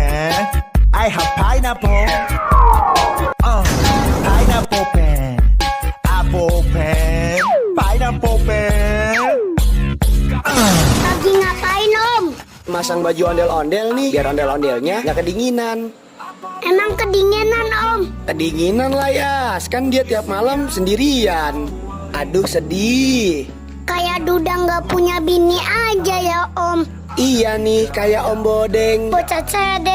pen. I have pineapple. Pineapple pen. Apple pen. Pineapple pen. Lagi ngapain Om? Masang baju ondel-ondel nih, biar ondel-ondelnya nggak kedinginan. Emang kedinginan Om? Kedinginan lah ya, kan dia tiap malam sendirian. Aduh sedih. Kayak Duda nggak punya bini aja ya Om. Iya nih, kayak Om Bodeng. Bocah cede.